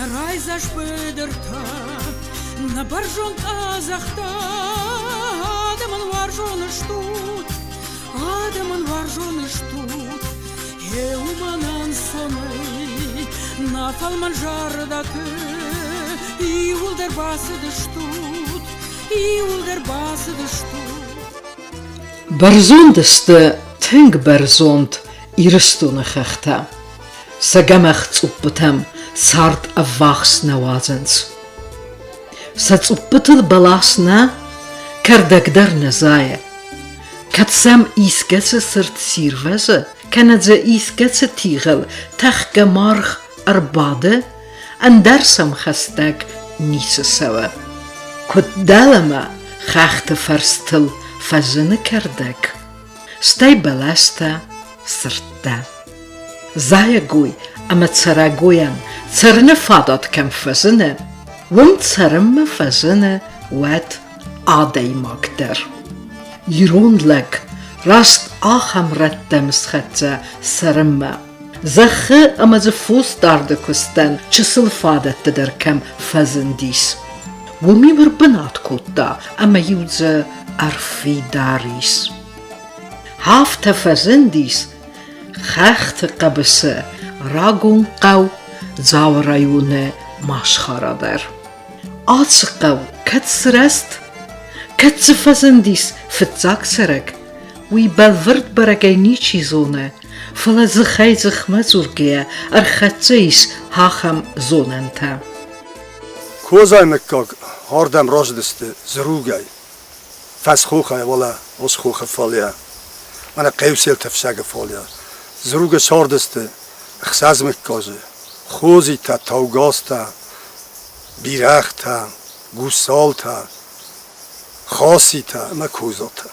Нӕ райдзаст быдыртӕ, нӕ бӕрзонд къӕдзӕхтӕ, адӕмӕн уарзон стут, адӕмӕн уарзон стут. Гъе уымӕн ӕнцонӕй нӕ фӕлмӕн зӕрдӕты иууылдӕр бацыдыстут, иууылдӕр бацыдыстут. Бӕрзонд сты тынг бӕрзонд Ирыстоны хӕхтӕ. Сӕ гӕмӕх цъуппытӕм цард ӕввахс нӕ уадзынц. Сӕ цъуппытыл бӕлас нӕ, кӕрдӕг дӕр нӕ зайы. Кӕд сӕм искӕцы цырт сирвӕзы, кӕнӕ дзы искӕцы тигъыл тӕхгӕ маргъ ӕрбады, ӕндӕр сӕм хӕстӕг ницы цӕуы. Куыд дӕлӕмӕ хӕхты фӕрстыл фӕзыны кӕрдӕг, стӕй бӕлӕстӕ, сырдтӕ. Зайӕгой ӕмӕ цӕрӕгойӕн цӕрыны фадат кӕм фӕзыны, уым цӕрынмӕ фӕзыны уӕд адӕймаг дӕр. Ирон лӕг раст ахӕм рӕттӕм схӕццӕ цӕрынмӕ. Зӕххы ӕмӕ дзы фосдарды куыстӕн чысыл фадӕттӕ дӕр кӕм фӕзындис, уым-иу ӕрбынат кодта ӕмӕ-иу дзы ӕрфидар ис. Афтӕ фӕзындис хӕхты хъӕбысы рагон хъӕу Дзауы районы Машхара дӕр. Ацы хъӕу кӕд сырӕзт, кӕд дзы фӕзындис фыццаг цӕрӕг, уый бӕлвырд бӕрӕгӕй ничи зоны, фӕлӕ дзыхӕй-дзыхмӕ дзургӕйӕ ӕрхӕццӕ ис ахӕм зонӕнтӕ. Козайы мыггаг ардӕм рацыдысты Зыругӕй, фӕсхохӕй, уӕлӕ Осхохы фалейӕ, мӕнӕ Хъеуселты ӕфцӕгы фалейӕ. Зыругы цардысты ӕхсӕз мыггаджы: Хозитӕ, Таугазтӕ, Бирӕгътӕ, Гусалтӕ, Хаситӕ ӕмӕ Козатӕ.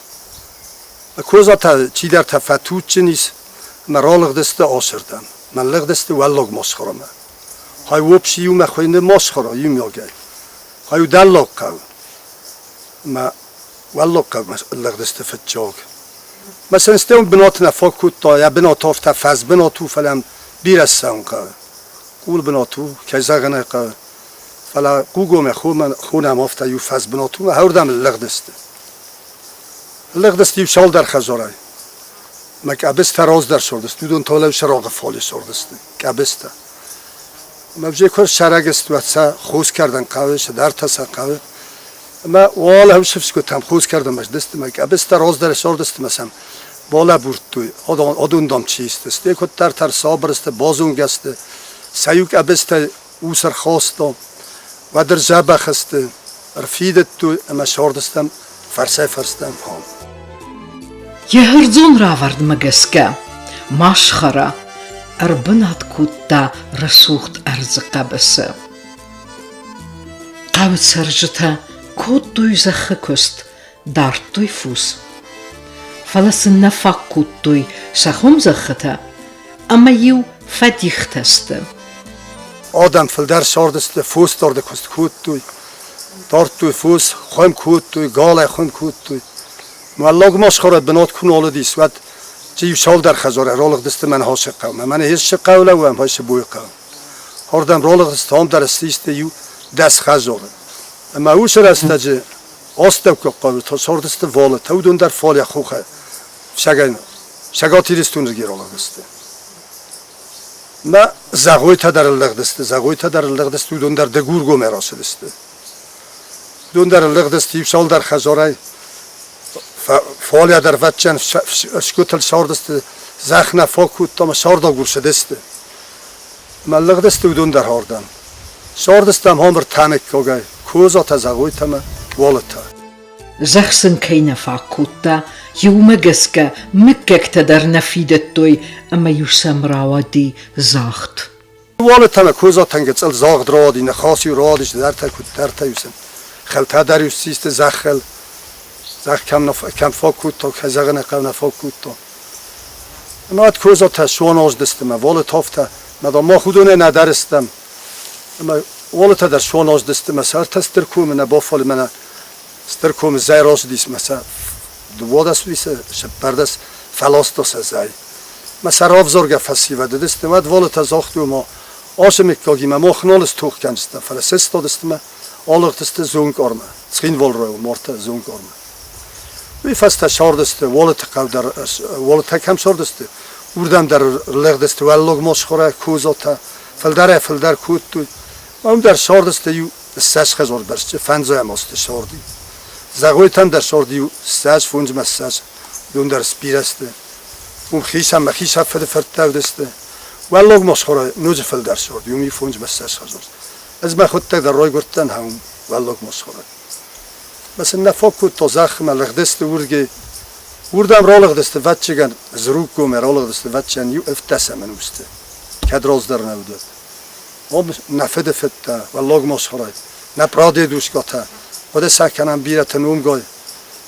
Козатӕ чидӕртӕ фӕтуджджын ис ӕмӕ ралыгъдысты ацырдӕм. Мӕ лыгъдысты Уӕллаг Мосхорамӕ. Хай уопси иумӕ хуыйны Мосхора иумиагӕй. Хай у Дӕллаг хъӕу. Ӕмӕ Уӕллаг хъӕумӕ лыгъдысты фыццаг. Мӕ сын бынат нӕ фаг кодта, йӕ бынат афтӕ фӕзбынат у, фӕлӕ бирӕ ссӕуын хъӕуы. Къул бынат у, кӕй зӕгъын ӕй хъӕуы. Фӕлӕ Хъугомӕ хонӕм афтӕ иу фӕзбынат у, ӕрдӕм лыгъдысты. Лыгъдысты иу цалдӕр хӕдзарӕй. Мӕ къӕбыстӕ раздӕр сордысты, уыдон та лӕу сӕрагъы фале сордысты, къӕбыстӕ. Ӕмӕ взӕй куы ӕрсарӕг сты, уӕд сӕ хос кӕрдӕн хъӕуы, цыдӕртӕ сӕ хъӕуы. Ӕмӕ уӕлӕ сыфсгуытӕм хос кӕрдӕн сдысты, мӕ къӕбыстӕ раздӕр сордысты мӕ сӕм балӕбурдтой, адон дам чи сты. Стӕй куыддӕртӕ ӕрсабыр сты, базонгӕ сты. Сӕ иу къӕбыстӕй ус ӕрхаста, уӕд ӕрдзӕбӕх сты, ӕрфидыдтой ӕмӕ сардыстӕм фӕрсӕй-фӕрстӕм хъал. Йӕ ӕрдзон равӕрдмӕ гӕсгӕ Машхара ӕрбынат кодта рӕсугъд ӕрдзы хъӕбысы. Хъӕуы цӕрджытӕ кодтой зӕххы куыст, дардтой фос. Фӕлӕ сын нӕ фаг кодтой сӕ хуымзӕххытӕ ӕмӕ-иу фӕдихтӕ сты. Адӕм фылдӕр цардысты, фосдарды куыст кодтой, дардтой фос, хуым кодтой, галӕй хуым кодтой. Мӕллаг масхъара бынат куы нал уыдис, уӕд иу цалдӕр хӕдзары ралыгъдысты мӕн Хасы хъӕумӕ. Мӕнӕ Хесы хъӕу лӕууӕм, Хасы бойы хъӕу. Ардӕм ралыгъдысты, ам дӕр ссисты иу дӕс хӕдзары. Ӕмӕ уыцы рӕстӕджы астӕуккаг хъӕуы цардысты Валытӕ, уыдон дӕр фале хохӕй Цӕгат Ирыстоны ралыгъдысты. Мӕ Зӕгъойтӕ дӕр лыгъдысты, Зӕгъойтӕ дӕр лыгъдысты, уыдон дӕр Дыгургомӕй рацыдысты. Уыдон дӕр лыгъдысты иу цалдӕр хӕдзарӕй. Фале дӕр вӕдджӕн сгуытыл цардысты, зӕхх нӕ фаг кодта ӕмӕ цардагур цыдысты. Ӕмӕ лыгъдысты уыдон дӕр ардӕм. Цардыстӕм ам ӕртӕмыккагӕй, Козатӕ, Зӕгъойтӕ ӕмӕ Уалытӕ. Зӕхх сын кӕй нӕ фаг кодта, уымӕ гӕсгӕ мыггӕгтӕ дӕр нӕ фидыдтой ӕмӕ-иу сӕм рауади загъд. Уалытӕ ӕмӕ Козатӕн гыццыл загъд рауади, ныхас-иу рауадис дӕртӕ куыддӕртӕ-иу сын. Хӕлтӕ дӕр-иу ссисты зӕххыл. Зӕхх кӕм фаг кодта, кӕй зӕгъын ӕй хъӕуы, нӕ фаг кодта. Ӕмӕ уӕд Козатӕ суаназдысты мӕ Уалытафтӕ, мӕ дам, мах уыдонӕй нӕ дӕр стӕм. Ӕмӕ Уалытӕ дӕр суаназдысты мӕ сӕртӕ стыр комы нӕ бафале мӕнӕ стыр комы зӕй рацыдис мӕ сӕ дыууадӕс уыдис, цыппӕрдӕс фӕласта сӕ зӕй. Мӕ сӕ равзаргӕ фӕсивӕд уыдысты, уӕд Уалытӕ загътой, ома, Ацы мыггагимӕ мах нал стох кӕндзыстӕм, фӕлӕ сыстадысты мӕ алыгъдысты Зонкъармӕ, Цхинвалы район Марты Зонкъармӕ. Уый фӕстӕ сардысты Уалыты хъӕу дӕр, Уалытӕ кӕм сардысты, уырдӕм дӕр лыгъдысты Уӕллаг Мосхорӕ, Козатӕ, фылдӕрӕй-фылдӕр кодтой. Уым дӕр сардысты иу 20 хӕдзар бӕрцты, фӕндзайӕм азты сарди. Зӕгъойтӕм дӕр сарди иу 20, фондзмӕ 20, уыдон дӕр сбирӕ сты. Уым хицӕн мӕ хицӕн фыды фырттӕ уыдысты. Уӕллаг Мосхорӕ ноджы фылдӕр сарди, уым иу фондзмӕ 20 хӕдзар. Ӕз мӕхуыдтӕг дӕр райгуырдтӕн уым Уӕллаг Мосхорӕ. Мӕ сын нӕ фаг кодта зӕххмӕ, лыгъдысты уырдгӕй. Уырдӕм ралыгъдысты, ӕвӕццӕгӕн, Зруггомӕ ралыгъдысты, ӕвӕццӕгӕн, иу ӕвддӕсӕм ӕнусты. Кӕд раздӕр нӕ уыд, уӕд. Ом нӕ фыды фыдтӕ, Уӕллаг Мосхорӕй, нӕ прадедушкатӕ, хъуыды сӕ кӕнӕм бирӕты номгай.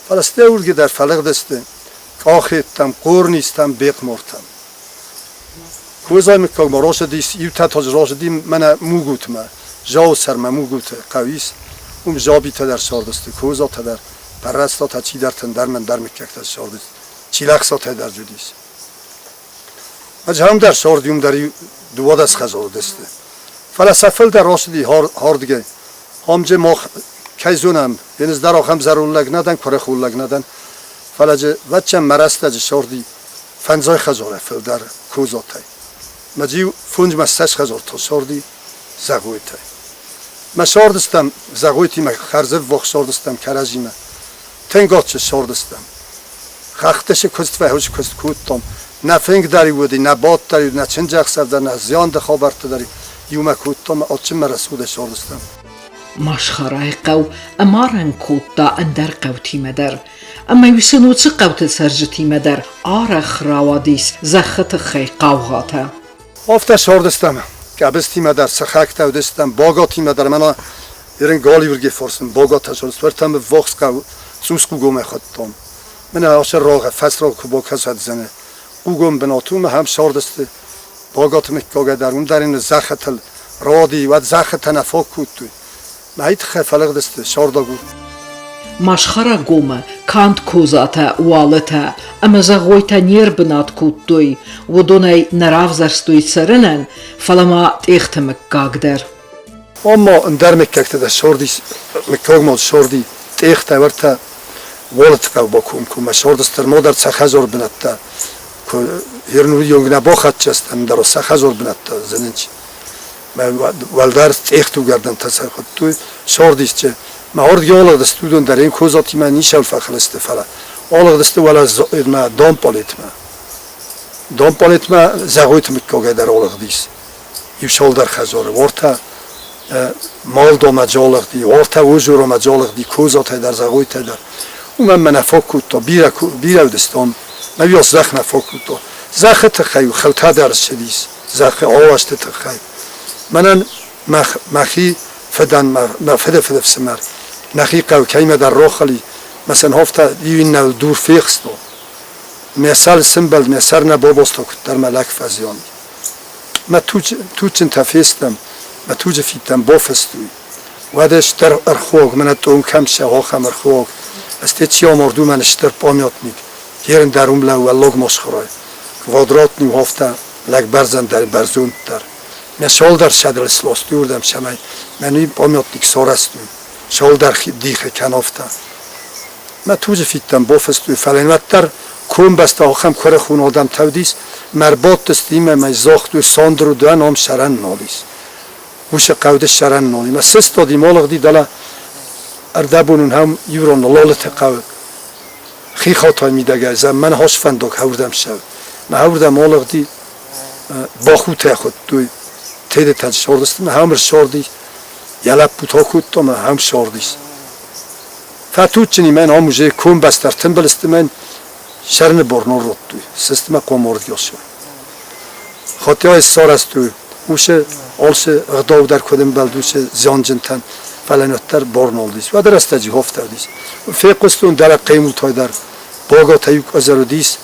Фӕлӕ стӕй уырдгӕ дӕр фӕлыгъдысты Къахеттӕм, Хъорнистӕм, Бехъмортӕм. Козай мыггагмӕ рацыдис, иутӕ та дзы рацыди мӕнӕ Мугутмӕ, Зауы сӕрмӕ Мугуты хъӕу ис, уым Жабитӕ дӕр цардысты, Козатӕ дӕр, Пӕррӕстатӕ чидӕртӕ ӕндӕр ӕндӕр мыггӕгтӕ цардысты, Чилӕхсатӕ дӕр дзы уыдис. Ӕз ам дӕр царди, уым дӕр иу 12 хӕдзары уыдысты. Фӕлӕ сӕ фылдӕр рацыди хӕрдгӕ. Ам же мах кӕй зонӕм, ӕз дӕр ахӕм зӕронд лӕг нӕ дӕн, куырыхон лӕг нӕ дӕн, фӕлӕ же вӕццӕн мӕ рӕстӕджы царди фӕндзай хӕдзарӕй фылдӕр Козатӕй. Мӕ иу фондзмӕ 20 хӕдзар та царди Зӕгъойтӕй. Мӕ цардыстӕм Зӕгъойтимӕ хӕрзӕввахс цардыстӕм кӕрӕдзимӕ. Тынг адджын цардыстӕм. Хӕхты цы куыст фӕхуыз куыст кодтам, нӕ фынг дӕр-иу уыди, нӕ бадт дӕр-иу, нӕ чындзӕхсӕв дӕр, нӕ зианды хабӕрттӕ дӕр иумӕ кодтам, адджынмӕ рӕсугъдӕй цардыстӕм. Машхарайы хъӕу ӕмарӕн кодта ӕндӕр хъӕутимӕ дӕр, ӕмӕ-иу сын уыцы хъӕуты цӕрджытимӕ дӕр арӕх рауадис зӕххы тыххӕй хъаугъатӕ. Афтӕ цардыстӕм Къӕбыстимӕ дӕр, сыхӕгтӕ уыдыстӕм, Богатимӕ дӕр, мӕнӕ Ерын галиуырге форсын Богатӕ сордыстӕм ӕввахс хъӕу цъус хъугомӕй хуыдтам. Мӕнӕ ацы рагъы фӕсрагъ куы бакӕсӕдзӕни хъугом бынат, уым ахӕм цардысты Богаты мыггагӕй дӕр, уым дӕр ын зӕххытыл ради, уӕд зӕххытӕ нӕ фаг кодтой. Мӕй тыххӕй фӕлыгъдысты сӕрдагур. Машхарагомы канд Козатӕ, Уалытӕ ӕмӕ Зӕгъойтӕ не рбынат кодтой, уыдонӕй нӕ равзӕрстой цӕрынӕн, фӕлӕ ма Тъехты мыггаг дӕр. Ам ма ӕндӕр мыггӕгтӕ дӕр сордис, мыггагмӕ сорди Тъехтӕ уӕртӕ Уалыты хъӕу бакомкоммӕ сордысты ӕрмӕдӕр сӕ хӕдзар бынӕттӕ куы ерын нӕ бахӕццӕ сты, ӕндӕр сӕ хӕдзар бынӕттӕ зынынц. Уӕлдӕр цъехтугӕрдӕнтӕ сӕ хуыдтой сордисчы. Мӕ уырдыгӕй алыгъдысты уыдон дӕр ин Козатимӕ ницӕуыл фӕхыл сты, фӕлӕ алыгъдысты уӕлӕ Домполетмӕ. Домполетмӕ Зӕгъойты мыггагӕй дӕр алыгъдис иу цалдӕр хӕдзары. Уартӕ Малдомӕ алыгъди, уартӕ Озоромӕ алыгъди, Козатӕй дӕр, Зӕгъойтӕй дӕр. Уымӕн мӕ нӕ фаг кодта, бирӕ, бирӕ уыдыстӕм. Мӕ уыйас зӕхх нӕ фаг кодта. Зӕххы тыххӕй хылтӕ дӕр ссыдис. Зӕххы аласты тыххӕй. Мӕнӕн мӕхи фыдӕн, мӕ фыды фыдыфсымӕр, нӕхи хъӕу кӕимӕдӕр рохали, мӕ сын афтӕ иу иннӕуыл дур фехсто. Мӕ сӕр сымбӕлд, мӕ сӕр нӕ бабоста, куыддӕр мӕ лӕг фӕзиан. Мӕ туджджынтӕ фестӕм, мӕ туджы фидтӕм бафыстой. Уӕд ӕз дӕр ӕрхуаг, мӕнӕ тъон кӕм сӕ, ахӕм ӕрхуаг. Ӕз те чи амард, уымӕн стыр памятник. Ерын дӕр уым лӕууы лог масхъарай. Квадратный афтӕ лӕгбӕрзӕндӕр бӕрзонддӕр. Мӕ цалдӕр сӕдыл сластой уырдӕм, цӕмӕй мӕн памятник сарӕзтой. Цалдӕр дихы кӕн афтӕ. Мӕ туджы фидтӕн бафыстой, фӕлӕ уӕддӕр комбӕстӕ ахӕм куырыхон адӕмтӕ уыдис, мӕ ӕрбадтысты имӕ мӕ загътой, Сандыр дӕ ном сӕрӕн нал ис. Уыцы хъӕуды сӕрӕн нал и. Мӕ сыстади, малыгъди дӕлӕ ӕрдӕбон ын ам иу ран Лолыты хъӕуы хихатай мидӕгӕй мӕн хосфӕндаг хӕуырдӕм цӕуы. Мӕ хӕуырдӕм алыгъди, Бахутӕ хуыдтой, Тедетӕн ссардысты, мӕ хӕм ссардис, йӕ лӕппу та кодта, мӕ хӕм ссардис. Фӕтуджджыни мӕн ам уже комбӕстӕ ӕртымбыл сты мӕн сӕрны борнон радтой, сысты мӕ хъомордгӕсой. Хотя ссарӕзтой уыцы алцы ӕгъдау дӕр куыд ӕмбӕлд уыцы зианджынтӕн, фӕлӕ уӕддӕр бар нал уыдис. Уӕды рӕстӕджы афтӕ уыдис. Фехъуыстон дӕлӕ хъемултай дӕр, Богатӕ иу къӕдзӕр уыдис,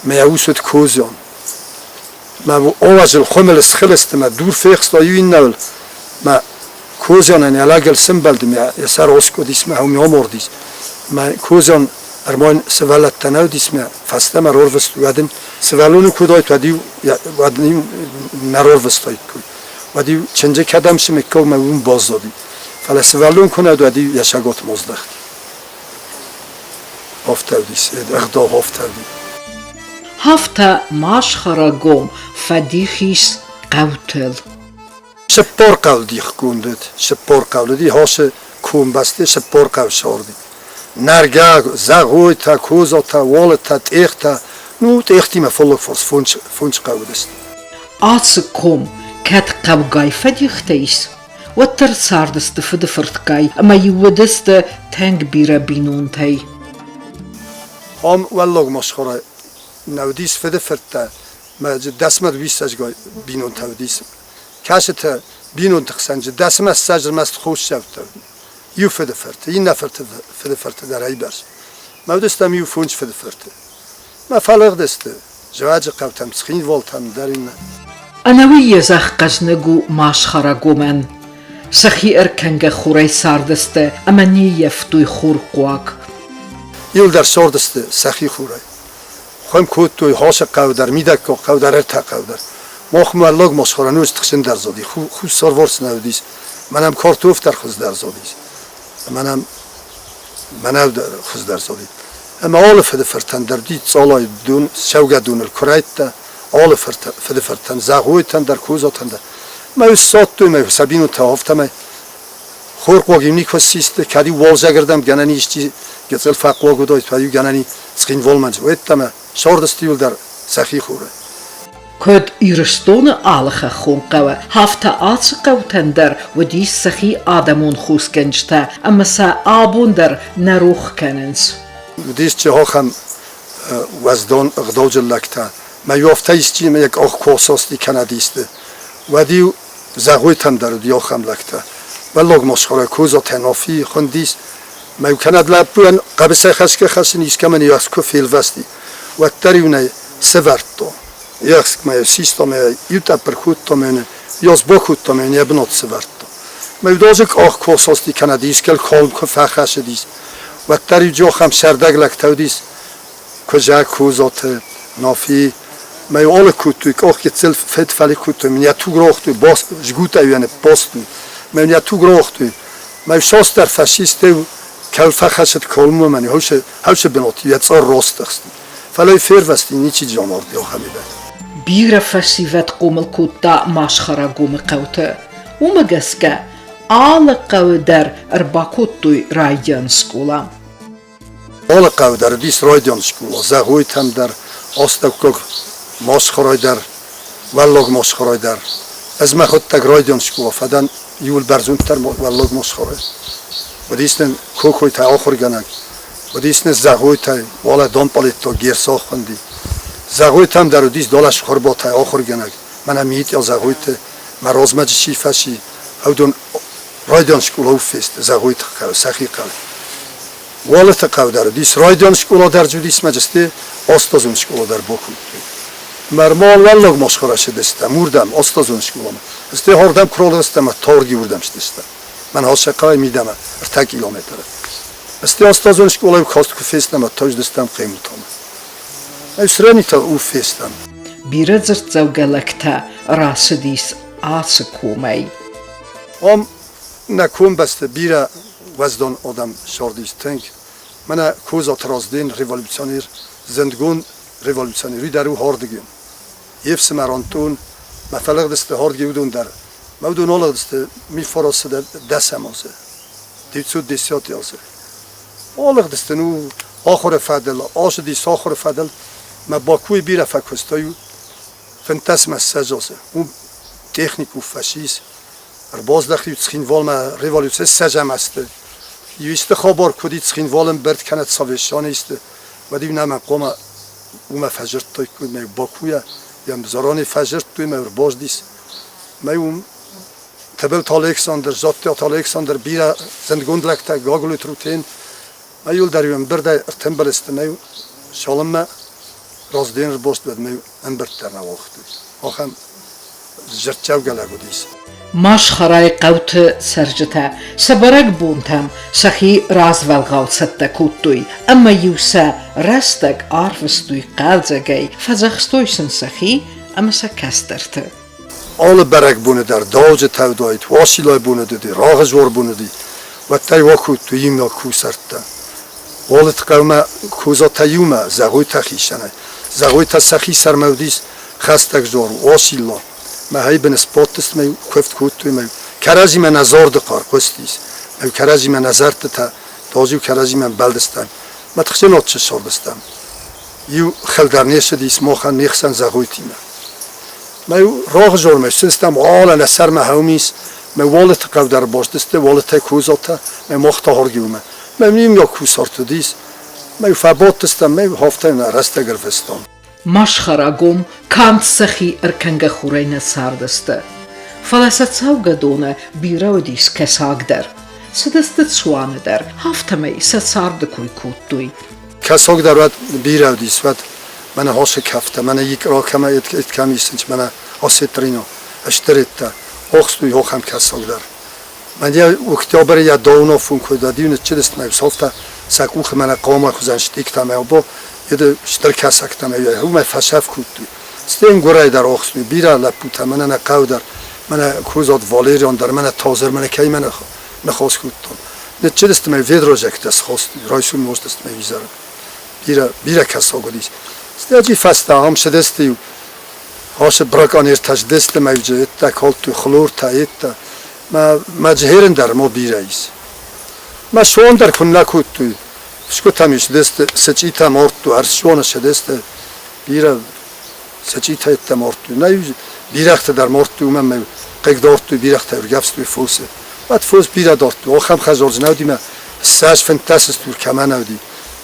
мӕ ус уыд Козион. Мӕ овазыл хуымыл схылысты, мӕ дур фехста иу иннӕуыл. Мӕ Козионӕн йӕ лӕгыл сымбӕлд, мӕ йӕ сӕр оскъуыдис, мӕ уым амардис. Мӕ Козион ӕрмон сывӕллӕттӕ нӕ уыдис, мӕ фӕстӕмӕ рорвыст, уӕд ын сывӕллоны куы уыдаид, уӕд-иу уӕд ын нӕ рорвыстаиккой. Уӕд-иу чындзы кӕдӕм сымыккау мӕ уым баззади. Фӕлӕ сывӕллон куы нӕ уыд, уӕд-иу йӕ саготмӕ аздӕхти. Афтӕ уыдис, ӕгъдау афтӕ уыди. Афтӕ Машхарагом фӕдих ис хъӕутыл. 40 хъӕу дихгонд уыд, 40 хъӕу уыди Хосы комбӕсты 40 хъӕу царди. Нӕргӕ, Зӕгъойтӕ, Козатӕ, Уалытӕ, Тъехтӕ, ну, Тъехтимӕ фаллаг фарс фондз хъӕу уыдысты. Ацы ком кӕд хъӕугай фӕдихтӕ ис, уӕддӕр цардысты фыдыфыртгай ӕмӕ-иу уыдысты тынг бирӕ бинонтӕй. Ам Уӕллаг Мосхорӕй нӕ уыдис фыдыфырттӕ, мӕ дӕсмӕ дыууиссӕдзгай бинонтӕ уыдис. Кӕцытӕ бинонты хсӕн дзы дӕсмӕ ссӕдз ӕрмӕст хосдзӕуттӕ уыди. Иу фыдыфырты, иннӕ фырты фыдыфырты дӕр ӕйбӕрц. Мӕ уыдыстӕм иу фондз фыдыфырты. Мӕ фӕлыгъдысты Зӕвӕджы хъӕутӕм, Цхинвалтӕм дӕр иннӕ. Ӕнӕуый йӕ зӕхх хъӕзныг у Масхарагомӕн. Сӕхи ӕркӕнгӕ хурӕй цардысты ӕмӕ не ййӕфтой хурхъуаг. Иуылдӕр цардысты сӕхи хурӕй. Хуым кодтой Хосы хъӕу дӕр, Мидӕггаг хъӕу дӕр, ӕртӕ хъӕу дӕр. Махмӕ уӕллаг Масхара ноджы тыхджындӕр зади, хуссарварс нӕ уыдис. Мӕнӕм картоф дӕр хуыздӕр задис. Мӕнӕм мӕнӕу дӕр хуыздӕр зади. Ӕмӕ алы фыдыфыртӕн дӕр уыди цъалайы дон, цӕугӕдоныл куырӕйттӕ, алы фыдыфыртӕн, Зӕгъойтӕн дӕр, Козатӕн дӕр. Мӕ ссадтой мӕ сӕ бинонтӕ афтӕмӕй. Хорхъуаг-иу никуы ссисты, кӕд-иу уалдзӕгырдӕм гӕнӕн исчи гыццыл фӕхъуаг уыдаид, фӕлӕ-иу гӕнӕн и Цхинвалмӕ уеддӕмӕ сӕрдысты иуылдӕр сӕхи хуры. Куыд Ирыстоны алы хӕххон хъӕуы, афтӕ ацы хъӕутӕн дӕр уыдис сӕхи адӕмон хосгӕнджытӕ ӕмӕ сӕ абон дӕр нӕ рох кӕнынц. Уыдис ахӕм уӕздан ӕгъдауджын лӕгтӕ. Мӕ афтӕ исчи йӕ къах куы асасти кӕнӕ исты, уӕд-иу Зӕгъойтӕм дӕр уыди ахӕм лӕгтӕ. Уӕллаг Мосхорӕ Козатӕн Нафи хуындис. Мӕ кӕнӕд лӕппуйӕн хъӕбысӕй хӕсгӕ-хӕсын искӕмӕн йӕ куы фелвӕсти, уӕддӕр-иу нӕ сӕвӕрдта. Ехск мӕ систа мӕ иу тъӕпп ӕркодта мӕнӕ, йас бакодта мӕ йӕ бынат сӕвӕрдта. Мӕ иудадзыг къах куы асасти кӕнӕ искӕл калм куы фӕхӕцыдис, уӕддӕр-иу ахӕм сӕрдӕг лӕгтӕ уыдис, Козӕ Козаты Нафи мӕ алы кодтой, къах гыццыл фӕд-фӕле кодтой, мын йӕ туг рауагътой, жгутӕй йӕ ныббастой, мӕ йӕ туг рауагътой. Мӕ цасдӕр фашисттӕ кӕл фӕхӕцыд калммӕ, мӕн хаусы бынаты йӕ цъар растыхсти. Фӕлӕ фервӕзти, ничи дзы амарди ахӕмидӕр. Бирӕ фӕсивӕд хъомыл кодта Машхарагомы хъӕуты. Уымӕ гӕсгӕ алы хъӕуы дӕр ӕрбакодтой райдиан скъола. Алы хъӕу дӕр уыдис райдиан скъола, Зӕгъойтӕм дӕр, астӕуккаг Мосхорӕй дӕр, Уӕллаг Мосхорӕй дӕр. Ӕз мӕхуыдтӕг райдиан скъола фӕдӕн иууыл бӕрзонддӕр Уӕллаг Мосхорӕй. Уыдис нын Кокойтӕ ахуыргӕнӕг, уыдис нын Зӕгъойтӕй, уалӕ Домпъалетто Герсох хуынди. Зӕгъойтӕм дӕр уыдис Долӕс Хурботӕй ахуыргӕнӕг, мӕнӕ Митъя Зӕгъойты, мӕ размӕ чи фӕци, уыдон Райдиан скъола фесты Зӕгъойты хъӕу, сӕхи хъӕу. Уалыты хъӕу дӕр уыдис, райдиан скъола дӕр уыдис мӕ астазон скъола дӕр бакодтой. Мӕрмал уӕллаг Мосхора цыдыстӕм, уырдӕм, астазон скъоламӕ. Стӕй хордӕм куы ралыгъдыстӕм, Торги уырдӕм цыдыстӕм. Мӕн Хасӕхъӕуӕй мидӕмӕ ӕртӕ километры. Стӕй астазон скъолайы каст куы фестӕм, ӕртӕ Хъемутамӕ. Срӕнитӕ у фестӕм. Бирӕ дзырддзӕугӕ лӕгтӕ рацыдис ацы комӕй. Ам нӕ комбӕсты бирӕ уӕздан адӕм цардис тынг. Мӕнӕ Козаты Разден революционер, зындгонд революционер, уый дӕр у Хардыгин. Йе фсымӕр Антон, мӕ фӕлыгъдысты Хардыги уыдон дӕр. Мӕ уыдон алыгъдысты мифоросы дӕсӕм азы, 910 азы. Алыгъдысты ну ахуыры фӕдыл, ацыдис ахуыры фӕдыл. Мӕ Бакуйы бирӕ фӕкуыстой, 15 ссӕдз азы. Уым техникум фӕцис, ӕрбаздӕхт-иу Цхинвалмӕ революци ссӕдзӕм азты. Иу исты хабар куы уыди Цхинвалы ӕмбырд кӕнӕ совещани исты, уӕд-иу нӕм хъуамӕ уымӕ фӕдзырдтой, мӕ Бакуйӕ йӕм Заранӕй фӕдзырдтой мӕ ӕрбаздис. Мӕ уым Тыбылты Александр, Зоттиаты Александр, бирӕ зындгонд лӕгтӕ, Гаглойты Рутен, мӕ иуылдӕр-иу ӕмбырдӕй ӕртымбыл сты, мӕ цалынмӕ раздӕр ӕрбацыд, уӕдмӕ ӕмбырд дӕр нӕ уагътой. Ахӕм зӕрддзӕугӕ лӕг уыдис. Машхарайы хъӕуты цӕрджытӕ сӕ бӕрӕгбонтӕм сӕхи развӕлгъау цӕттӕ кодтой ӕмӕ-иу сӕ рӕстӕг арвыстой хъӕлдзӕгӕй, фӕдзӕхстой сын сӕхи ӕмӕ сӕ кӕстӕрты. Алы бӕрӕгбоны дӕр дауджытӕ уыдаид, Уациллайы бон уыди, Рагъызор бон уыди, уӕддӕр акодтой иумиаг кусӕрттӕ. Уалыты хъӕумӕ Козатӕ иумӕ, Зӕгъойтӕ хицӕнӕй. Зӕгъойтӕ сӕхи сӕрмӕ уыдис хӕстӕг зор, Уацилла. Мӕ хӕйбыны сбадтысты мӕ куывд кодтой мӕ кӕрӕдзимӕ нӕ зарды хъӕр хъуыстис, мӕ кӕрӕдзимӕ нӕ зӕрдтытӕ, дазиу кӕрӕдзимӕ мбӕлдыстӕм. Мӕ тыхджын ссардыстӕм. Иу хыл дӕр не ссыдис махӕн не хсӕн Зӕгъойтимӕ. Мӕ рагъызормӕ ссыдыстӕм, уалӕ нӕ сӕрмӕ хӕумис, мӕ уалыты хъӕу дӕр бацыдысты, уалытӕй козатӕ, мӕ мах та хоргиумӕ. Мӕ нимйаг кусарт уыдис. Мӕ фӕбадтыстӕм, мӕ хафтӕй нӕ рӕстӕг ӕрвыстам. Машхарагом канд сӕхи ӕркӕнгӕ хурӕй нӕ цардысты, фӕлӕ сӕ цӕугӕдоны бирӕ уыдис кӕсаг дӕр. Цыдысты цуаны дӕр, афтӕмӕй сӕ царды кой кодтой. Кӕсаг дӕр уӕд бирӕ уыдис, уӕд мӕнӕ хосы кӕфтӕ, мӕнӕ икъра кӕмӕ кӕм исынц, мӕнӕ осетрино, стыреттӕ, охстой ахӕм кӕсаг дӕр. Мӕнӕ октябры йӕ доунофон куы дӕ-иу ныццыдысты мӕ усовтӕ сӕ къухы мӕнӕ хъома хуызӕн стъиктӕ мӕ обо, еды стыр кӕсӕгтӕ мӕ уымӕй фӕсӕф кодтой. Стӕй ӕнгуырӕй дӕр охстой бирӕ лӕппутӕ, мӕнӕ нӕ хъӕу дӕр, мӕнӕ Козат Валериан дӕр, мӕнӕ Тазыр, мӕнӕ кӕимӕ ныхас кодтон. Ныццыдысты мӕ ведрозӕгтӕ схостой, райсом нозтысты мӕ изӕры. Бирӕ, бирӕ кӕсаг уыдис. Стӕй фӕстӕ ам цыдысты-иу Ацы браконьертӕ сдысты мӕ еттӕ калдтой хлортӕ, еттӕ. Мӕ, мӕ джихерын дӕр ма бирӕ ис. Мӕ сон дӕр куыннӕ кодтой. Скуытӕм ис дысты, сычъитӕ мардтой, ӕрсоны сыдысты. Бирӕ сычъитӕ еттӕ мардтой. Нӕ бирӕгътӕ дӕр мардтой, уымӕн мӕ хъыгдардтой, бирӕгътӕ ӕргӕвстой фосы. Уӕд фос бирӕ дардтой. Ахӕм хӕдзар дзы нӕ уыди мӕ 20 15 стур кӕмӕ нӕ уыди,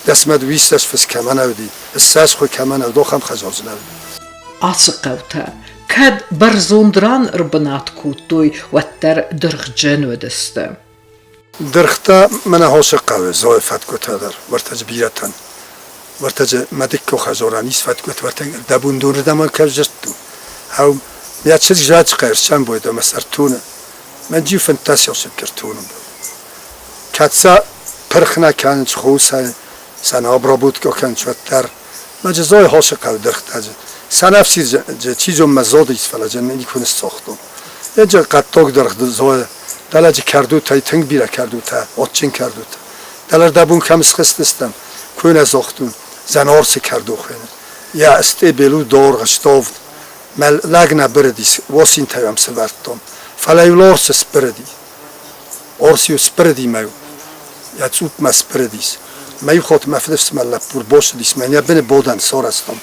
дӕсмӕ дыууиссӕдз фыс кӕмӕ нӕ уыди, 20 хуы кӕмӕ нӕ уыд, ахӕм хӕдзар дзы нӕ уыди. Ацы хъӕутӕ кӕд бӕрзонд ран ӕрбынат кодтой, уӕддӕр дыргъджын уыдысты. Дыргътӕ мӕнӕ хосы хъӕуы зойы фӕткъуытӕ дӕр, уӕртӕ дзы бирӕтӕн. Уӕртӕ дзы мӕдыкко хӕдзорӕн ис фӕткъуытӕ, уӕртӕ дӕ бундорырдӕм кӕвзӕрдту. Ау, йӕ чызг зачъхъӕ ӕрсӕмбойд ӕмӕ сӕртоны. Мӕн джиу 15 осыпкӕ ртонын. Кӕд сӕ пырх нӕ кӕнынц хосӕй, сӕ нӕ обработка кӕнынц, уӕддӕр. Мӕ зой хосы хъӕуы дыргътӕ дзы. Сӕнӕфсир чи зон мӕ зодис, фӕлӕ дзы никуы ныссагътон. Еджы хъӕддаг дыргъ зойы, дӕлӕ дзы кӕрдутӕй тынг бирӕ кӕрдутӕ, адджын кӕрдутӕ. Дӕлӕ рдӕбон кӕм схызтыстӕм, куы нӕ загътон, зӕнарсы кӕрдо хуыйны. Йӕ стъебел у даргъ, ставд. Мӕ лӕг нӕ бырыдис, уасинтӕ йӕм сӕвӕрдтон. Фӕлӕ-иу ларсы сбырыди. Арс-иу сбырыди мӕ йӕ цъупмӕ сбырыдис. Мӕ иу хатт мӕ фыдыфсымӕр лӕппу ӕрбацыдис, мӕ йӕ быны бодӕн сарӕзтон.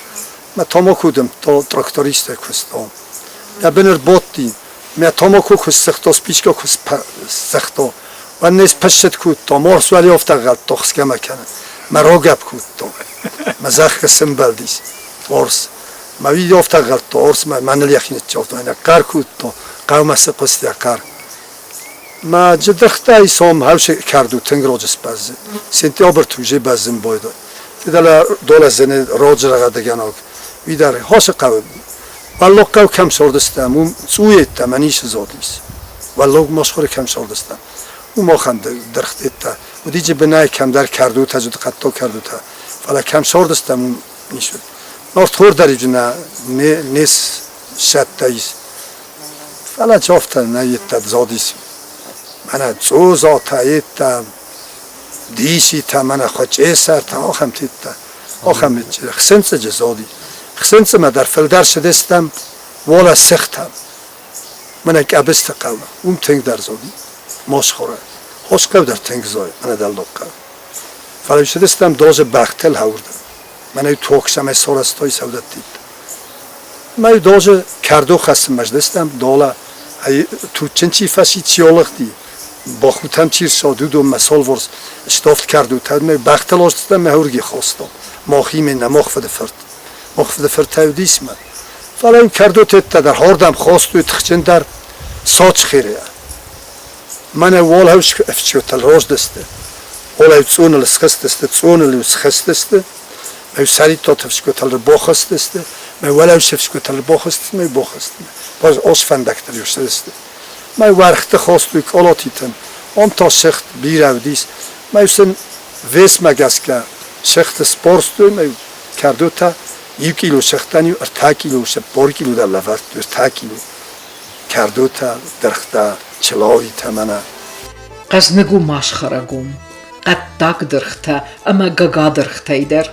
Мӕ тамако дымдта, трактористӕй куыстон. Йӕ быны ӕрбадти, мӕ тамако куы ссыгъта, спичкӕ куы ссыгъта, уӕд не спыссыд кодта, ма арс уӕле афтӕ гъӕлдта, хсгӕ мӕ кӕны. Мӕ рагӕпп кодта. Мӕ зӕххы сымбӕлдис арс. Мӕ уый афтӕ гъӕлдта, арс мӕныл йӕхи ныццавта, хъӕр кодта, хъӕумӕ сыхъуыст йӕ хъӕр. Мӕ джыдыхтӕй сом хӕвсы кӕрдо тынг раджы сбӕззы. Сентябрь тузе бӕззын байдайы. Дӕлӕ долӕзыны раджы рӕгъӕдгӕнӕг уый дӕр хосы хъӕуы. Уӕллаг хъӕу кӕм цардыстӕм, уым цъуйеттӕмӕ ницы зад ис. Уӕллаг Мӕскуыры кӕм цардыстӕм, уым ахӕм дыргътӕ уыди джы бынӕй кӕмдӕр кӕрдотӕ, зыдхъӕддаг кӕрдотӕ. Фӕлӕ кӕм цардыстӕм, уым ницы уыд. Нартхор дӕр иджы нӕ не ссадта ис. Фӕлӕ афтӕ нӕ йедтӕ задис. Мӕнӕ цъозатӕ йедтӕ, диситӕ, мӕнӕ хуачъесӕртӕ, ахӕм тедтӕ, ахӕм хсынцъыджы зади. Хсынцъымӕ дӕр фылдӕр цыдыстӕм уӕлӕ сыхтӕм. Мӕнӕ Къӕбысты хъӕумӕ, уым тынгдӕр зади Мосхоры. Хосхъӕу дӕр тынг зайы, мӕнӕ дӕллаг хъӕу. Фӕлӕ цыдыстӕм дозы бӕхтыл хӕуырдӕм. Мӕнӕ тохсӕмӕ сарӕзтой сӕудӕттид. Мӕ дозы кӕрдо хӕссынмӕ здыстӕм, дола туджджын чи фӕци, чи олыгъди, бахутӕм чи рцӕуд, уыдонмӕ солворс ставд кӕрдотӕ мӕ бӕхтыл оздыстӕм мӕ хурги хостон. Махиме нӕ мах фыды фырт. Мах фыды фыртӕй уыдис мӕ. Фӕлӕ кӕрдотеттӕ дӕр хордӕм хостой тыхджындӕр Сочхирийӕ. Мӕнӕ уӕлхӕу ӕфсчъилтӕ роздысты, уӕлӕ цъуныл схызтысты, цъуныл-иу схызтысты, мӕ сӕритоты ӕфсчъилтӕ бахызтысты, мӕ уӕлӕу ӕфсчъилтӕ бахызтысты, мӕ бахызтысты. Баз ос фӕндӕгтыл-иу ссыдысты. Мӕ уӕргъты хостой къолотитӕн, ам та сыгъд бирӕ уыдис. Мӕ сын весмӕ гӕсгӕ сыгъды сборстой, мӕ кӕрдотӕ иу кило сыгъдтӕн-иу 3 кило, 40 кило дӕр лӕвӕрдтой, 3 кило. Кӕрдотӕ, дыргътӕ, чылауитӕ мӕнӕ. Хъӕзныг у масхӕрӕгом, хъӕддаг дыргътӕ ӕмӕ гагадыргътӕй дӕр.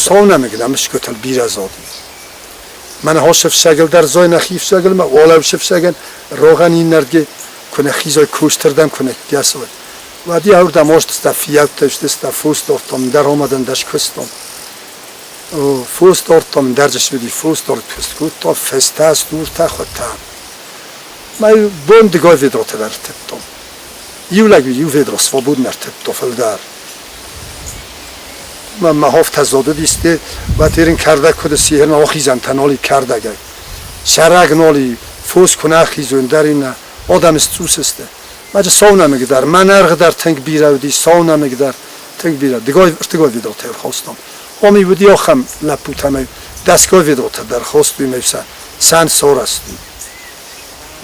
Саунӕмыг нӕмысгуытыл бирӕ зади. Мӕнӕ хос ӕфсӕгыл дӕр зой нӕхи ӕфсӕгыл ма уӕлӕ ӕфсӕгӕн рогӕн иннӕрдге куы нӕ хизой кустырдӕм, куы нӕ кӕсой. Уӕди ӕрдӕм остыста фиййӕуттӕ стыста фос дордтон, ӕндӕр омадӕн дӕр скуыстон. Фос дордтон, ӕндӕр уыди фос дорд куыст кодтон, фестӕ, стуртӕ, хуытӕ. Мӕ бон дыгой ведротӕ дӕр ӕртыдтон. Иу лӕг иу ведро свободно ӕртыдтон фылдӕр. Мӕ мӕ хофтӕ зодыдисты, уӕд кӕрдӕг куыд сси, охизӕнтӕ ноли кӕрдӕгӕй. Сӕраг ноли фос куы нӕ хизой, ӕндӕр иннӕ адӕм сцъус сты. Маджы саунӕмыг дӕр, мӕнӕргъ дӕр тынг бирӕ уыди, саунӕмыг дӕр тынг бирӕ. Дыгой, ӕртыгой ведротӕ ӕрхостон. Омй уыди ахӕм лӕппутӕ ӕмӕ дӕсгай ведротӕ дӕр хостой ӕмӕ сӕ сӕн сарӕзтой.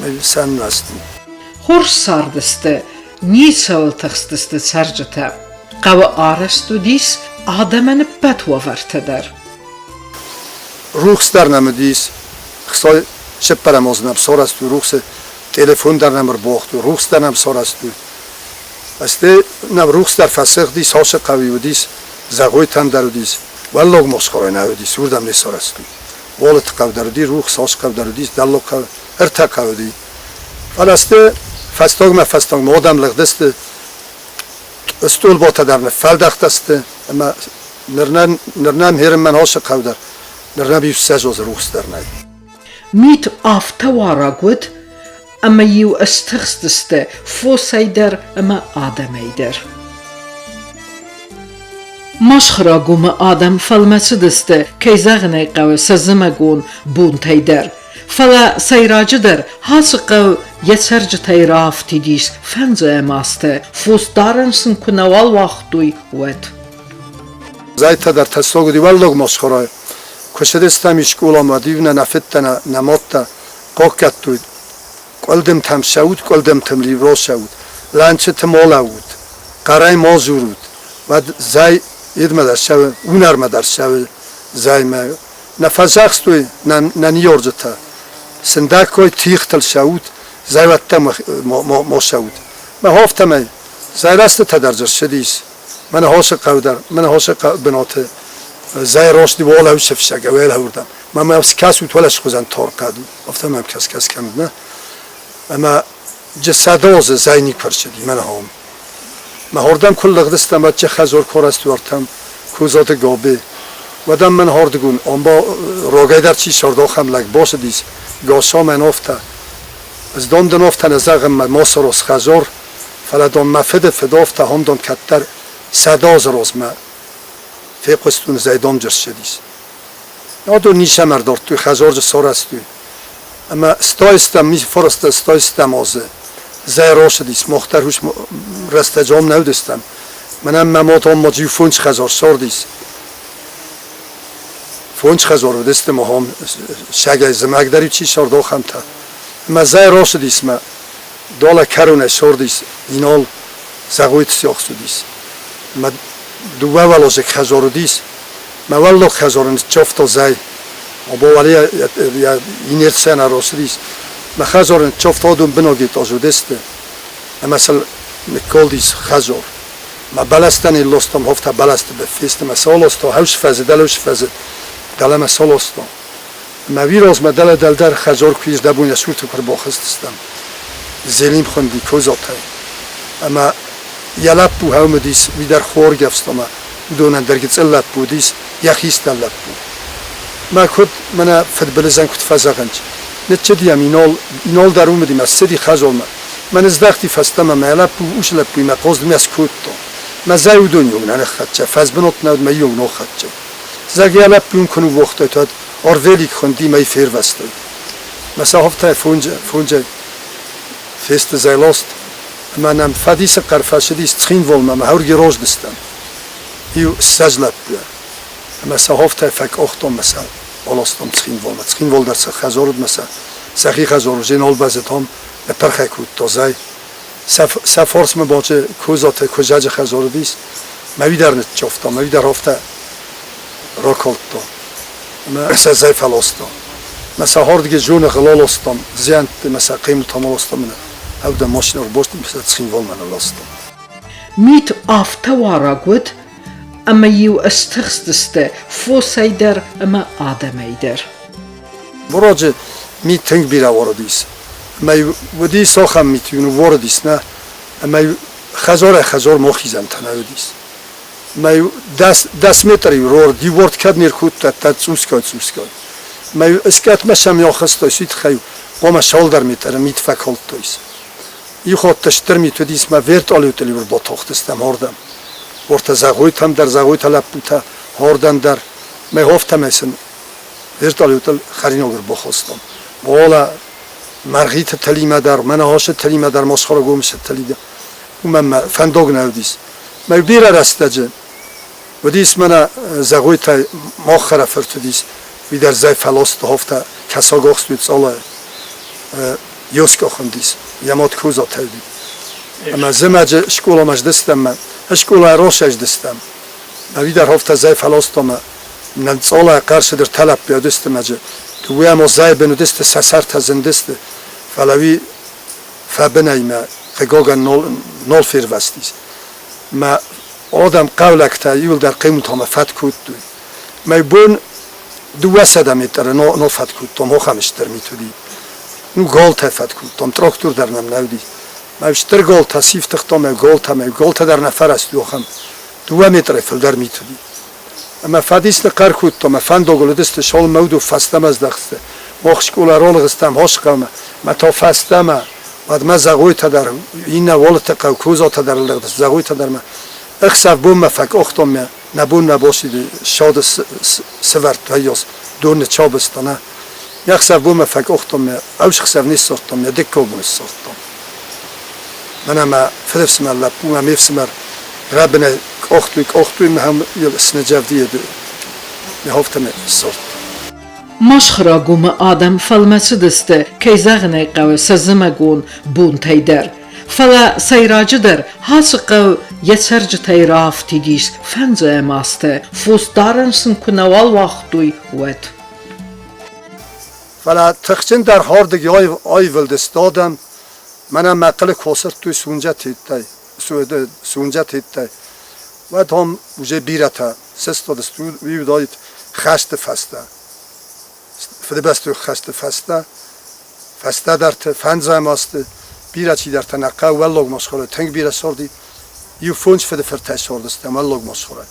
Ӕмӕ сӕн нуӕзтой. Хорз цардысты, ницӕуыл тыхстысты цӕрджытӕ. Хъӕуы арӕзт уыдис адӕмӕн ӕппӕт уавӕртӕ дӕр. Рухс дӕр нӕм уыдис, Хсой цыппӕрӕм аз нӕм сарӕзтой рухсы, телефон дӕр нӕм ӕрбауагътой, рухс дӕр нӕм сарӕзтой. Стӕй нӕм рухс дӕр фӕсыгъдис, Хаусы хъӕуы уыдис, Зӕгъойтӕм дӕр уыдис, Уӕллаг Мосхорӕй нӕ уыдис, уырдӕм не сарӕзтой. Уалыты хъӕу дӕр уыди, рухс Хаусы хъӕу дӕр уыдис, Дӕллаг хъӕу, ӕртӕ хъӕуы уыди. Фӕлӕ сты фӕстагмӕ-фӕстагмӕ адӕм лыгъдысты, стъолботӕ дӕр ныффӕлдӕхтысты ӕмӕ ныр нӕм херынмӕ Хаусы хъӕу дӕр ныр нӕм иу ссӕдз азы рухс дӕр нӕй. Мит афтӕ уараг уыд, ӕмӕ-иу стыхстысты фосӕй дӕр ӕмӕ адӕмӕй дӕр. Масхърагомы адӕм фӕлмӕцыдысты, кӕй зӕгъын ӕй хъӕуы, сӕ зымӕгон бонтӕй дӕр. Фӕлӕ сӕйраджыдӕр ацы хъӕу йӕ цӕрджытӕй раафтыдис фӕндзӕм азты, фосдарӕн сын куы нӕуал уагътой, уӕд. Зӕйтӕ дӕр тӕссаг уыди Уӕллаг Мосхорӕй. Куы цыдыстӕм скъоламӕ, уӕд-иу нӕ нӕ фыдтӕ, нӕ мадтӕ хъахъхъӕдтой. Къуылдымтӕм цӕут, къуылдымтӕм рацӕут, лӕнчыты ма лӕуут, хъӕрӕй ма дзурут. Уӕд зӕй едмӕ дӕр цӕуы, унӕрмӕ дӕр цӕуы зӕймӕ. Нӕ фӕдзӕхстой нӕ ныййарджытӕ. Сындӕггай тигътыл цӕут, зӕйуӕттӕм ма цӕут. Мӕ афтӕмӕй зӕйрӕстытӕ дӕр дзы ссыдис. Мӕнӕ хосы хъӕу дӕр, мӕнӕ хосы бынаты зӕй рости уӕлӕу сыфсӕг уӕлӕуырдӕм. Мӕ мӕм скӕсут уӕлӕ схуызӕн торхъӕд. Афтӕ мӕм кӕс-кӕс кӕнут, нӕ? Ӕмӕ джысадозы зӕй никуы ӕрцыди мӕнӕ хом. Мӕ хордӕм куы лыгъдыстӕм, уӕд хӕзор корӕстуартӕм Кузоты Гоби. Уӕд ӕм мӕн хордыгун, омбо рогӕй дӕр чи сордохӕм лӕг босыдис, Госо мӕн офтӕ. Ӕз дон дын офтӕ нӕ зӕгъын, мӕ мосорос хӕзор, Фӕлӕ дон мӕ фыды фыдофтӕ хондон кӕддӕр 100 азы размӕ фехъуыстон зӕйдомджы ссыдис. Адон ницӕмӕ ӕрдардтой, хӕдзарджы сарӕзтой. Ӕмӕ стайстӕм, фарста стайстӕм азы зӕй рацыдис, мах дӕр ус рӕстӕджы ам нӕ уыдыстӕм. Мӕнӕн мӕ мад ам ма иу фондз хӕдзар цардис. Фондз хӕдзар уыдысты мах ам сӕгӕй зымӕг дӕр чи цард, ахӕмтӕ. Ӕмӕ зӕй рацыдис мӕ Долӕ кӕронӕй сордис, Инал зӕгъуйт сиахс уыдис. Мӕ дыууӕуӕлазыг хӕдзар уыдис. Мӕ уӕллаг хӕдзары ныццавта зӕй. Абон йӕ инерцийӕн ӕрацыдис. Мӕ хӕдзары ныццавта адон бынаг этаж уыдысты. Ӕмӕ сыл ныккалдис хӕдзар. Мӕ бӕлӕстӕ нилластам, афтӕ бӕлӕсты быффесты. Мӕ саласта, хӕус фӕзы, дӕлӕус фӕзы, дӕлӕмӕ саласта. Мӕ уирозмӕ дӕлӕ дӕлдӕр хӕдзор куы ис, дӕ бон йӕ цурты куы ӕрбахызтыстӕм. Зелим хуынди Козотӕй. Ӕмӕ йӕ лӕппу хӕум уыдис, уый дӕр хоргӕфст ӕмӕ уыдонӕн дӕр гыццыл лӕппу уыдис, йӕ хистӕр лӕппу. Мӕ куыд, мӕнӕ фыдбылызӕн куыд фӕзӕгъынц. Ныццыди йӕм Инал, Инал дӕр уым уыди мӕ ссыди хӕдзормӕ. Мӕ ныздӕхти фӕстӕмӕ мӕ лӕппу, ус лӕппуимӕ хъоздымӕ скодта. Мӕ зӕй уыдон иог нӕ ныххӕццӕ, фӕзбынат нӕ уыд мӕ иог ноххӕццӕ. Зӕгъгӕ, лӕппуйӕн куы ныууагътой, уӕд Орвелик хуынди мӕй фервӕзтой. Мӕ сахуыфтӕй фонджы фесты зӕйлост, ӕмӕ нӕм фӕдисы хъӕр фӕцыдис Цхинвалмӕ ӕмӕ Хӕргерождыстӕм. Иу 20 лӕппуйӕ. Ӕмӕ сахуыфтӕй фӕкъахтон мӕ сӕ аластон Цхинвалмӕ. Цхинвал дӕр сӕ хӕдзар уыд мӕ сӕ сӕхи хӕдзар уыд, нал базыдтам, нӕ пырхӕй кодта зӕй. Сӕ фарсмӕ бачы Козаты Куыдзӕджы хӕдзар уыдис. Мӕ уый дӕр ныццавта, мӕ уый дӕр афтӕ ракалдта ӕмӕ сӕ зӕй фӕласта. Мӕ сӕ хьордыгӕй зоныгъыл аластам, зиӕнтты мӕ сӕ хъемылтӕм аластам ӕмӕ ӕвдӕм машинӕ ӕрбастам ӕмӕ сӕ Цхинвалмӕ нылластам. Мит афтӕ уараг уыд, ӕмӕ-иу стыхстысты фосӕй дӕр ӕмӕ адӕмӕй дӕр. Мураджы мит тынг бирӕ уарыдис. Ӕмӕ уыдис ахӕм мит-иу ныууарыдис, нӕ, ӕмӕ-иу хӕдзарӕй-хӕдзармӕ ахизӕнтӕ нӕ уыдис. Мӕ 10 метр иу иу уорд кӕд не ркодта, тӕд цъусгай-цъусгай. Мӕ искӕдмӕ сӕм ахызтой, уый тыххӕй хъуамӕ цалдӕр метры мит фӕкалдтой. Иу хатт стыр мит уыдис, мӕ вертолетыл иу ӕрбатахтыстӕм ардӕм. Уӕртӕ Зӕгъойтӕм дӕр, Зӕгъойтӕ лӕппутӕ, ардӕм дӕр. Мӕ афтӕмӕй сын вертолетыл хӕринаг ӕрбахастам. Уалӕ Мӕргъиты тӕлимӕ дӕр, мӕнӕ ацы тӕлимӕ дӕр, Мосхорогомысы тӕли дӕр. Уымӕн мӕ фӕндаг нӕ уыдис. Мӕ бирӕ рӕстӕджы уыдис мӕнӕ Зӕгъойтӕй мах хӕрӕфырт уыдис, уый дӕр зӕй фӕласта афтӕ кӕсагахст уыд цъалайы. Йоска хуындис, йӕ мад Козатӕ уыди. Ӕмӕ зымӕджы скъоламӕ здыстӕм мӕ скъолайы росӕздыстӕм. Мӕ уый дӕр афтӕ зӕй фӕласта мӕ нӕ цъалайы хъӕрсыдыр тӕлӕппӕ уыдысты мӕджы. Дыууӕ ма зӕйы бын уыдысты, сӕ сӕртӕ зындысты, фӕлӕ уый фӕбынӕй мӕ хъыгагӕн нал фервӕзтис. Мӕ адӕм хъӕулӕгтӕ иуылдӕр хъемутамӕ фӕд кодтой. Мӕ бон 200 метры нал фӕд кодтам, ахӕм стыр мит уыди. Ну, галтӕ фӕд кодтам, трактор дӕр нӕм нӕ уыди. Мӕ стыр галтӕ сифтыгътам, мӕ галтӕ, мӕ галтӕ дӕр нӕ фӕрӕзтой ахӕм. 2 метрӕй фылдӕр мит уыди. Ӕмӕ фӕдис ныхъхъӕр кодтам, мӕ фӕндагыл уыдысты, цалынмӕ уыдон фӕстӕмӕ здӕхтысты. Мах скъола ралыгъыстӕм Хосхъӕумӕ, мӕ та фӕстӕмӕ. Уӕдмӕ Зӕгъойтӕ дӕр, иннӕ Уалыты хъӕу, Козатӕ дӕр лыгъдысты, Зӕгъойтӕ дӕр мӕ ӕхсӕв бонмӕ фӕкъахтам мӕ, нӕ бон нӕ бацыди ссады сывӕрдтой доны чабызтӕ, нӕ. Ӕхсӕв бонмӕ фӕкъахтам мӕ, ӕхсӕв не ссардтам, мӕ дыккаг бон ссардтам. Мӕнӕ мӕ фыдыфсымӕр лӕппу мӕ ме фсымӕр рӕбынӕй къахтой, къахтой мӕ йыл сныджӕвдийы мӕ афтӕмӕй ссардта. Мӕсхъырагомы адӕм фӕлмӕцыдысты, кӕй зӕгъын ӕй хъӕуы, сӕ зымӕгон бонтӕй дӕр. Фӕлӕ сӕйраджыдӕр ацы хъӕу йӕ цӕрджытӕй раафтид ис фӕндзӕм азты, фосдарӕн сын куы нӕуал уагътой, уӕд. Фӕлӕ тыхджындӕр хӕрдыг аивылдысты адӕм, мӕнӕ мӕхъхъӕлы куы асырдтой сунжӕ тедтӕй, уӕд ам уже бирӕтӕ сыстадысты, уый уыдаид хӕсты фӕстӕ, Фыдыбӕстӕйы хӕсты фӕстӕ, фӕстӕдӕрты, фӕндзӕм азты бирӕ чидӕртӕ нӕ хъӕуы Уӕллаг Мосхоры тынг бирӕ царди, иу фондз фыды фыртӕй цардыстӕм Уӕллаг Мосхоры.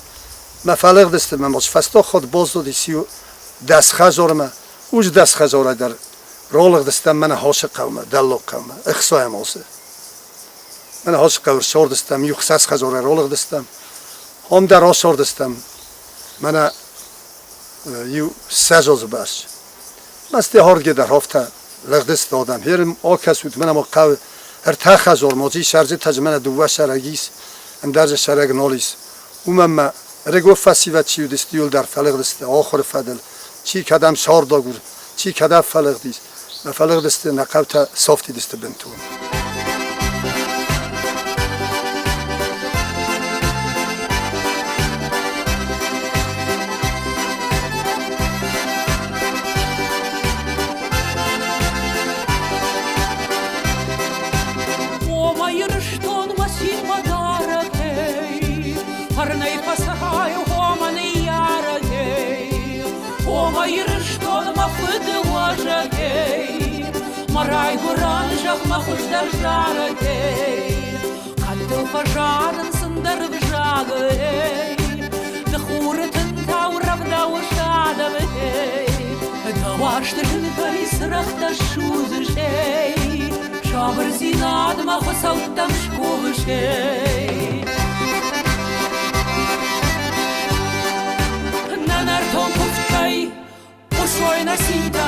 Мӕ фӕлыгъдысты мӕ фӕстаг хатт баззадис иу 10 хӕдзармӕ, уыцы 10 хӕдзарӕй дӕр ралыгъдыстӕм мӕнӕ Хосы хъӕумӕ, Дӕллаг хъӕумӕ, ӕхсайӕм азы. Мӕнӕ Хосы хъӕуы рцардыстӕм, иу хсӕз хӕдзарӕй ралыгъдыстӕм. Ам дӕр ацардыстӕм мӕнӕ иу 20 азы бӕрц. Мӕсты хӕргӕ дӕр афтӕ лыгъдысты адӕм. Херым акӕсут, мӕнӕ ма хъӕуы ӕртӕ хӕдзармӕ, сӕрджытӕ дзы мӕнӕ дыууӕ сӕрӕг ис, ӕндӕр дзы сӕрӕг нал ис. Уымӕн ма ӕрыгон фӕсивӕд чи уыдысты, иуылдӕр фӕлыгъдысты ахуыры фӕдыл, чи кӕдӕм цардагур, чи кӕдӕм фӕлыгъдис. Нӕ фӕлыгъдысты, нӕ хъӕутӕ сафтидысты бынтон. О, Ирыстонмӕ цинмӕ дарӕгӕй, Фӕрнӕй фӕцӕрай, о мӕ ныййарӕгӕй, О, мӕ Ирыстон, мӕ фыды уӕзӕгӕй, Мӕ райгуырӕн зӕхх мӕ хуыздӕр зарӕгӕй, Хъӕдтыл фӕзарынц ӕндӕр ӕвзагӕй, Ды хуры тынтау рӕвдауыс адӕмӕй, Дӕ уарзты зынтӕй цырӕгътӕ ссудзыс, эй, Сабырдзинадмӕ хуыцӕуттӕм скувыс, эй. Нӕ нӕртон куывдтӕй хъуысой нӕ цинтӕ.